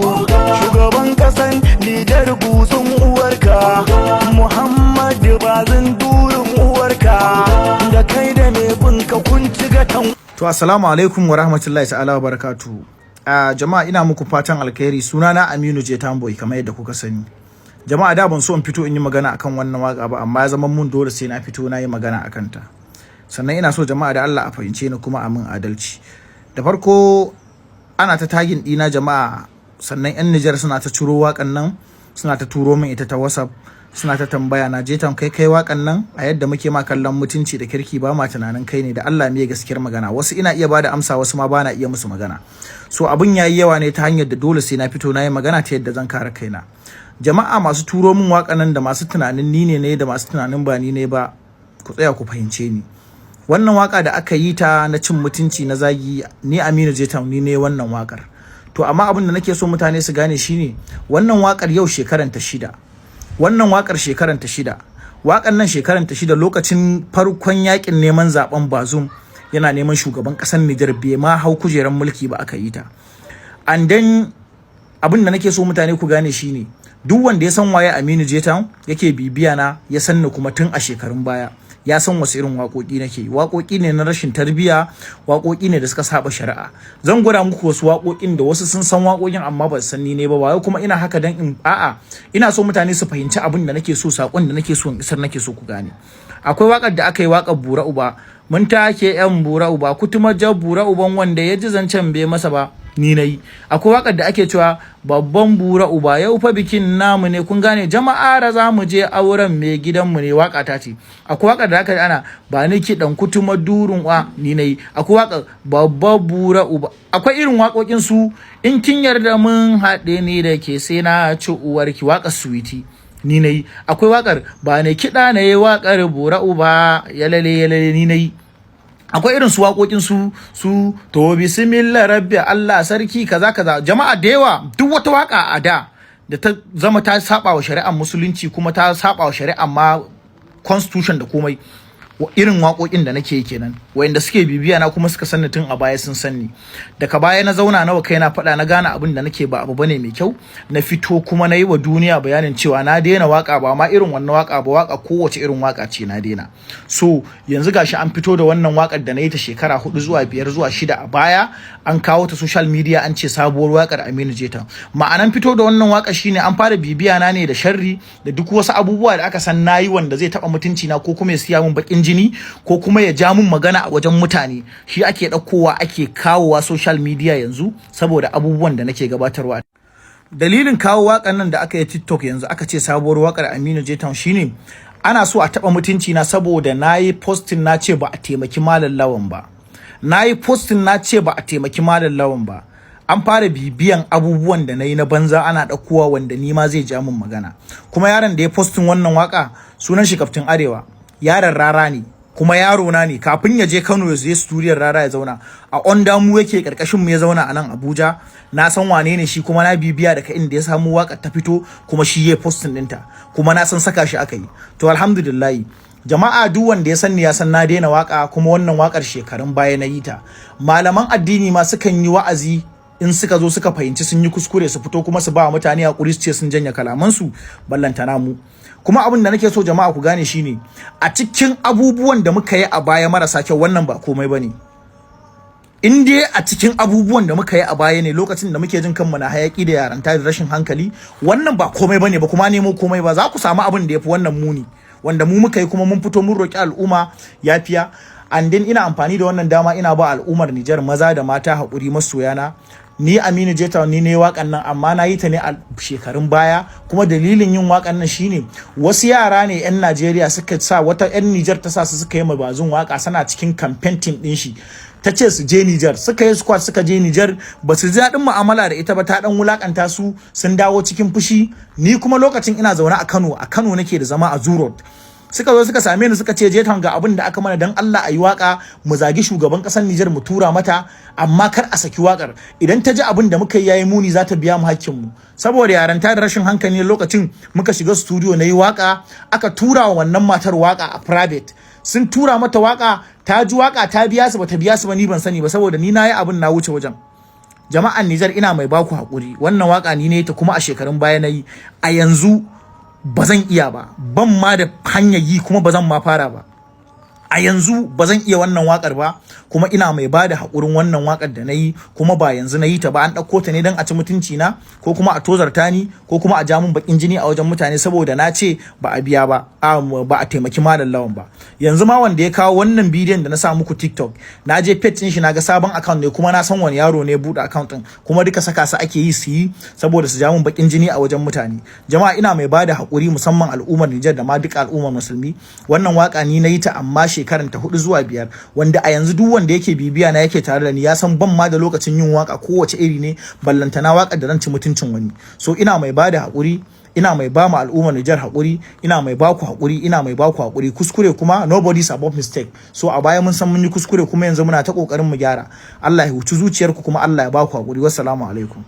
Shugaban kasan Nijar, gutsun uwarka. Muhammadu Bazin, durin uwarka. Da kai da mai binka kun ci gatan. To, assalamu alaikum wa rahmatullahi ta'ala wa barakatu. Jama'a, ina muku fatan alkhairi. Sunana Aminu J Tamboy, kamar yadda kuka sani. Jama'a, da ban so in fito in yi magana akan wannan waka ba, amma ya zama mun dole sai na fito na yi magana akan ta. Sannan ina so jama'a da Allah a fahimce ni kuma a min adalci. Da farko, ana ta tagging dina, jama'a, sannan 'yan Nijar suna ta ciro wakan nan, suna ta turo min ita ta WhatsApp, suna ta tambaya na, "Jetan, kai kai wakan nan? A yadda muke ma kallon mutunci da kirki, ba ma tunanin kai ne. Da Allah, me gaskiyar magana?" Wasu ina iya bada amsa, wasu ma bana iya musu magana. So abun yayi yawa ne ta hanyar da dole sai na fito na yi magana ta yadda zan kare kaina. Jama'a, masu turo min wakan nan da masu tunanin ni ne ne da masu tunanin ba ni ne ba, ku tsaya ku fahimce ni. Wannan waka da aka yi ta na cin mutunci, na zagi, ni Aminu Jetan, ni ne wannan wakar. To amma abin da nake so mutane su gane shine, wannan wakar yau shekaran ta 6. Wannan wakar shekaran ta 6. Wakan nan shekaran ta 6, lokacin farkon yakin neman zaben Bazum, yana neman shugaban kasar Nijar, bai ma hau kujerar mulki ba, aka yi ta. And then abin da nake so mutane ku gane shine, duk wanda ya san waye Aminu Jetan, yake bibiya na, ya san ni kuma tun a shekarun baya, ya san wasu irin waƙoƙi nake yi. Waƙoƙi ne na rashin tarbiyya, waƙoƙi ne da suka saba shari'a. Zan gwada muku wasu waƙoƙin da wasu sun san waƙoƙin amma ba su san ni ne ba. Ba kuma ina haka dan in, a'a, ina so mutane su fahimci abin da nake so, sakon da nake so in isar, nake so ku gane. Akwai waƙar da aka yi, waƙar "Bura Uba", "Mun take yan bura uba, kutuma jar bura uban wanda ya ji zancen bai masa ba", ni na yi. Akwai wakar da ake cewa "Babban bura uba, yau fa bikin namu ne, kun gane jama'a ra, za mu je auren mai gidanmu ne", waka ta ce. Akwai wakar da aka ana "Ba ni kiɗan kutuma durun wa", ni na yi. Akwai wakar "Babban bura uba". Akwai irin waƙoƙin su "In kin yarda mun haɗe ni da ke, sai na ci uwarki", waƙar "Suwiti", ni na yi. Akwai wakar "Ba ni kiɗa", na yi wakar "Bura uba yalale yalale", ni na yi. Akwai irin su waƙoƙin su "To bismillah rabbi Allah sarki", kaza kaza. Jama'a da yawa, duk wata waka a da da ta zama ta saba wa shari'ar Musulunci, kuma ta saba wa shari'ar ma constitution da komai, irin waƙoƙin da nake yi kenan. Wayanda suke bibiya na kuma suka sanni tun a baya sun sanni. Daga baya na zauna nawa kai na faɗa, na gane abin da nake ba abu bane mai kyau. Na fito kuma na yi wa duniya bayanin cewa na daina waka, ba ma irin wannan waka ba, waka kowace irin waka ce na daina. So yanzu gashi an fito da wannan wakar da na yi ta shekara 4 zuwa 5 zuwa 6 a baya, an kawo ta social media, an ce sabuwar wakar Aminu Jeta. Ma'anan fito da wannan waka shine an fara bibiya na ne da sharri da duk wasu abubuwa da aka san nayi wanda zai taba mutunci na, ko kuma ya siya min bakin jini, ko kuma ya ja mun magana a wajen mutane. Shi ake ɗaukowa ake kawowa social media yanzu saboda abubuwan da nake gabatarwa. Dalilin kawo wakan nan da aka yi TikTok yanzu, aka ce sabuwar wakar Aminu Jetan, shine ana so a taba mutunci na, saboda nayi posting na ce ba a taimaki Malam Lawan ba. Nayi posting na ce ba a taimaki Malam Lawan ba. An fara bibiyan abubuwan da na yi na banza, ana ɗaukowa wanda ni ma zai ja min magana. Kuma yaron da ya posting wannan waka, sunan shi Kaftin Arewa, yaron Rara ne, kuma yaro na ne. Kafin ya je Kano ya je studio Rara ya zauna a onda, mu yake karkashin mu, ya zauna a nan Abuja. Na san wane ne shi, kuma na bibiya daga inda ya samu waka ta fito, kuma shi ya posting ɗinta, kuma na san saka shi aka yi. To alhamdulillah, jama'a, duk wanda ya san ni ya san na daina waka, kuma wannan wakar shekarun baya na yi ta. Malaman addini ma sukan yi wa'azi, in suka zo suka fahimci sun yi kuskure, su fito kuma su ba mutane hakuri, su ce sun janye kalamansu, ballantana mu. Kuma abin da nake so jama'a ku gane shine, a cikin abubuwan da muka yi a baya marasa kyau, wannan ba komai bane. In dai a cikin abubuwan da muka yi a baya ne, lokacin da muke jin kanmu na hayaki da yaranta da rashin hankali, wannan ba komai bane ba, kuma nemo komai ba. Za ku samu abin da yafi wannan muni wanda mu muka yi, kuma mun fito mun roki al'umma yafiya. And then ina amfani da wannan dama ina ba al'ummar Nijar, maza da mata, haƙuri. Masoyana, ni Aminu Jeta, ni ne wakan nan, amma na yi ta ne a shekarun baya. Kuma dalilin yin wakan nan shine wasu yara ne yan Najeriya suka sa wata yan Nijar ta sa su suka yi Bazum waka, sana cikin campaign team din shi, ta ce su je Nijar. Suka yi squad suka je Nijar, ba su ji daɗin mu'amala da ita ba, ta dan wulakanta su, sun dawo cikin fushi. Ni kuma lokacin ina zaune a Kano, a Kano nake da zama a Zoo Road. Suka zo suka same ni, suka ce, "Jetan, ga abin da aka mana, dan Allah a yi waka mu zagi shugaban kasar Nijar, mu tura mata, amma kar a saki wakar. Idan ta ji abin da muka yi yayi muni, za ta biya mu hakkin mu." Saboda yaranta da rashin hankali lokacin, muka shiga studio na yi waka, aka tura wa wannan matar waka a private. Sun tura mata waka, ta ji waka, ta biya su, bata biya su ba, ni ban sani ba, saboda ni na yi abin na wuce wajen. Jama'an Nijar, ina mai baku hakuri. Wannan waka ni ne ta, kuma a shekarun baya na yi. A yanzu ba zan iya ba, ban ma da hanyar yi, kuma ba zan ma fara ba. A yanzu ba zan iya wannan wakar ba, kuma ina mai ba da haƙurin wannan wakar da na yi, kuma ba yanzu na yi ta ba. An ɗauko ta ne don a ci mutunci na, ko kuma a tozarta ni, ko kuma a ja mun baƙin jini a wajen mutane, saboda na ce ba a biya ba, ba a taimaki Malam Lawan ba. Yanzu ma wanda ya kawo wannan bidiyon da na sa muku TikTok, na je page ɗin shi, na ga sabon account ne, kuma na san wani yaro ne buɗe account ɗin, kuma duka saka su ake yi su yi saboda su ja mun baƙin jini a wajen mutane. Jama'a, ina mai ba da haƙuri, musamman al'ummar Nijar da ma duka al'ummar musulmi. Wannan waka ni na yi ta, amma shekaran ta 4 zuwa 5, wanda a yanzu duk wanda yake bibiya na, yake tare da ni, ya san ban ma da lokacin yin waka kowace iri ne, ballantana wakar da zan ci mutuncin wani. So ina mai bada haƙuri, ina mai ba mu al'ummar Nijar haƙuri, ina mai ba ku haƙuri, ina mai ba ku haƙuri. Kuskure kuma, nobody's above mistake. So a baya mun san mun yi kuskure, kuma yanzu muna ta kokarin mu gyara. Allah ya huci zuciyarku, kuma Allah ya ba ku haƙuri. Wassalamu alaikum.